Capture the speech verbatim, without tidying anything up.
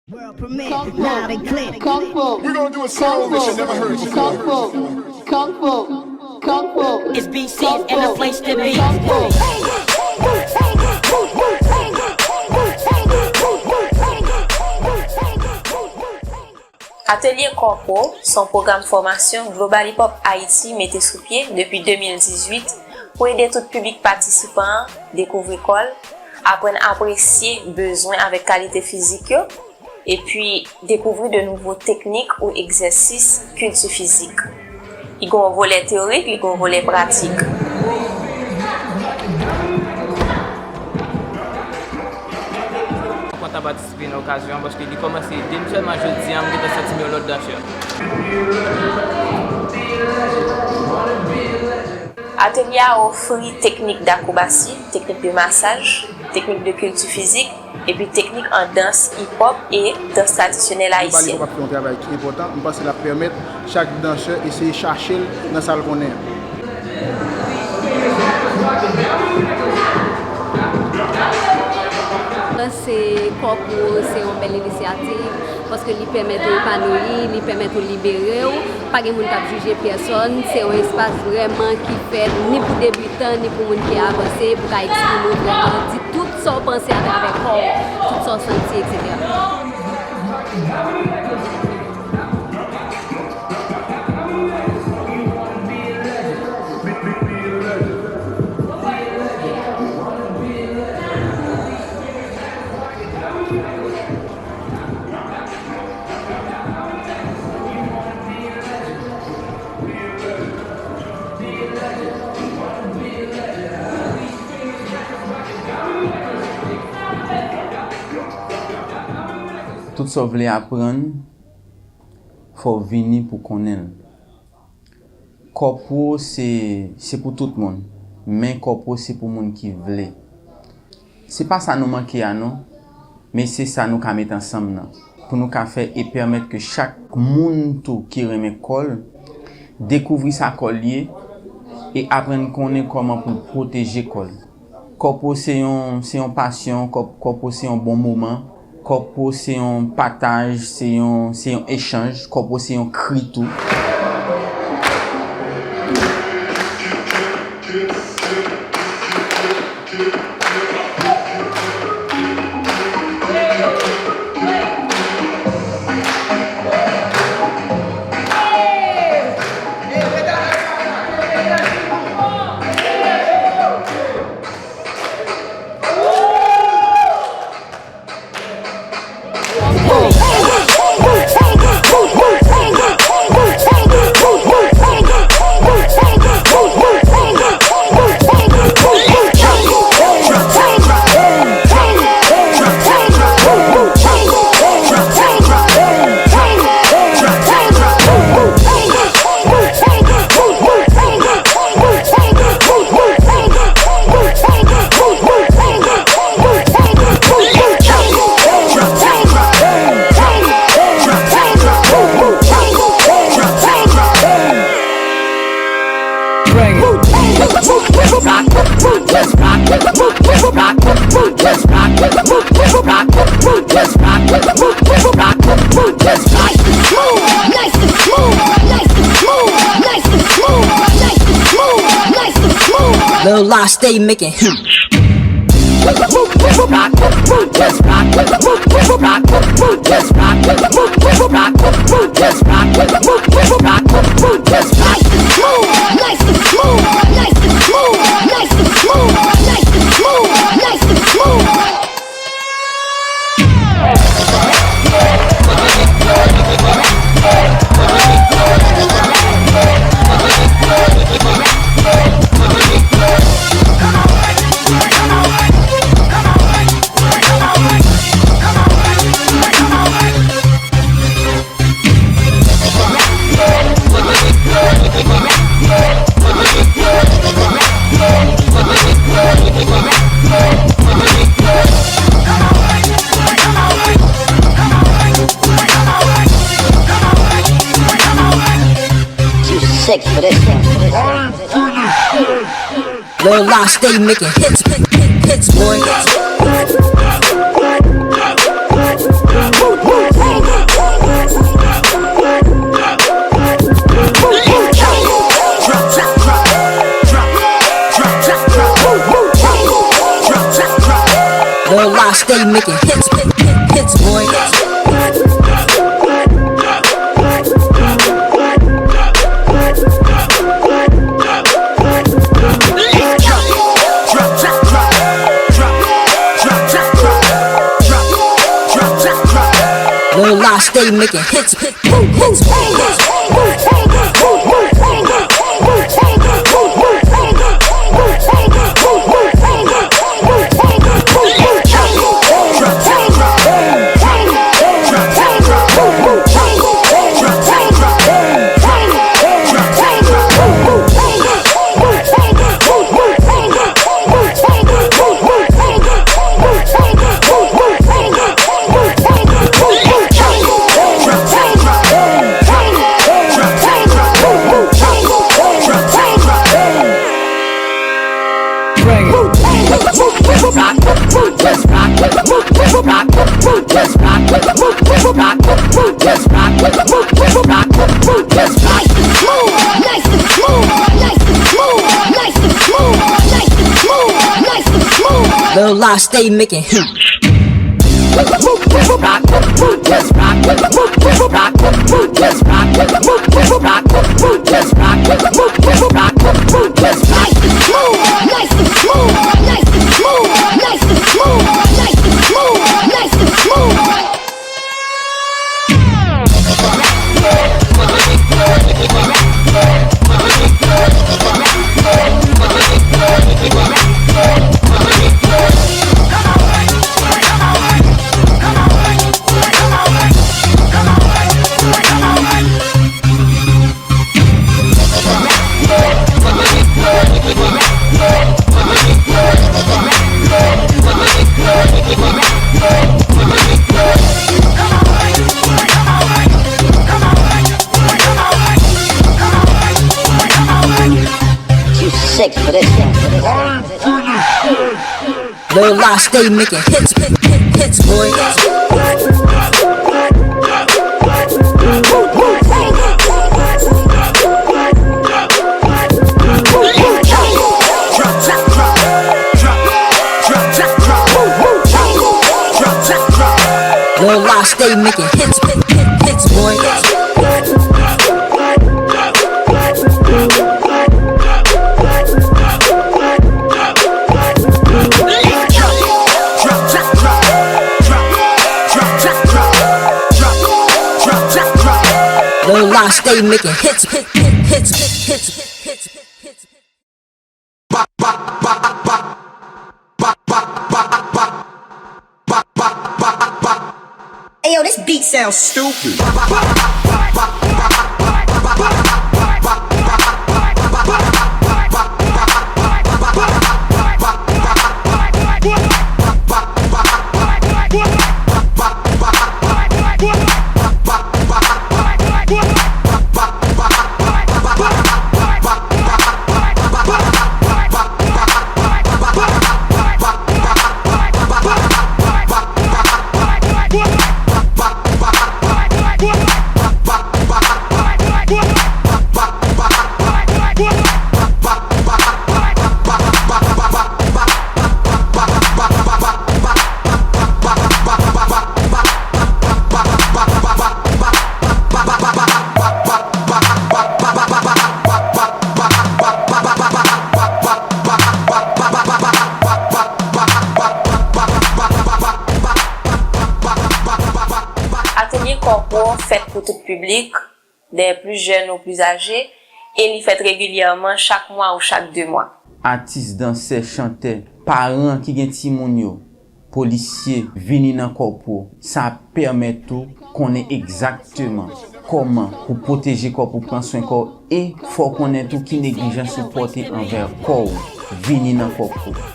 World premiere, loud and clear. Kung fu. We're gonna do a song that you never heard before. Kung fu. Kung fu. Kung fu. It's B C's and the place to be. Kung fu. Atelye Kòpwo se yon pwogram fòmasyon Global Hip Hop Haïti mete sou pye depi de mil dizuit pou ede tout piblik patisipan an dekouvri kò l, aprann apresye bezwen avèk kalite fizik yo, epi dekouvri de nouvo teknik ou egzèsis kilti fizik. Li gen yon volè teyorik, li gen yon volè pratik. Mwen kontan patisipe nan okazyon an paske li kòmanse de m sèlman jodi a, m gentan santi m yon lòt dansè. Atelye a ofri teknik dakrobasi, teknik de masaj, teknik de kilti fizik, epi teknik an dans hip hop e dans tradisyonèl ayisyen. Global Hip Hop ap fè yon travay ki enpòtan. M panse l ap pèmèt chak dansè eseye chache l nan sa l konnen an. Panse Kòpwo se yon bèl inisyativ. Paske li pèmèt ou epanouyi, li pèmèt ou libere w. Pa gen moun k ap jije pèsòn. Se yon espas vrèman ki fèt ni pou debitan, ni pou moun ki avanse, pou ka eksprime w vrèman, di tout sa w panse atravè kò w, tout sa w santi, etsetera. Tout sa w vle aprann, fò w vini pou konnen l. Kòpwo se, se pou tout moun, men Kòpwo se pou moun ki vle. Se pa sa nou manke a non, men se sa nou ka met ansanm nan, pou nou ka fè e pèmèt ke chak moun tou ki renmen kò l, dekouvri sa kò l ye, e aprann konnen kòman pou l pwoteje kò l. Kòpwo se yon, se yon pasyon, kòp-, kòpwo se yon bon moman, kòpwo se yon pataj, se yon, se yon echanj, kòpwo se yon kri tou. Lil Law stay making hits. Too sick for this one. Lil Law stay making hits, hits, boy. They making hits, hit, hit, hits, boy. Lil Nas, they making hits, hit, hit, hits, boy. Lil Nas, they making hits. Too sick for this. Lil Nas, they making hits, hit, hit, hits, boy. Lil Nas, they making hits, hit, hit, hits, boy. Lil Nas, they making hits, hit, hit, hits, hits, hits, hits, hits, hits. Hey yo, this beat sounds stupid. Atelye kòpwo fèt pou tout piblik, des plus jeunes aux plus âgés, e li fèt regilyèman chak mwa ou chak de mwa. Atis, dansè, chantè, paran ki gen timoun yo, polisye, vini nan kòpwo. Sa ap pèmèt ou konnen egzakteman kòman pou pwoteje kòpwo, pran swen kòw, e fè w konnen tou ki neglijans ou pote anvè kòw. Vini nan kòpwo.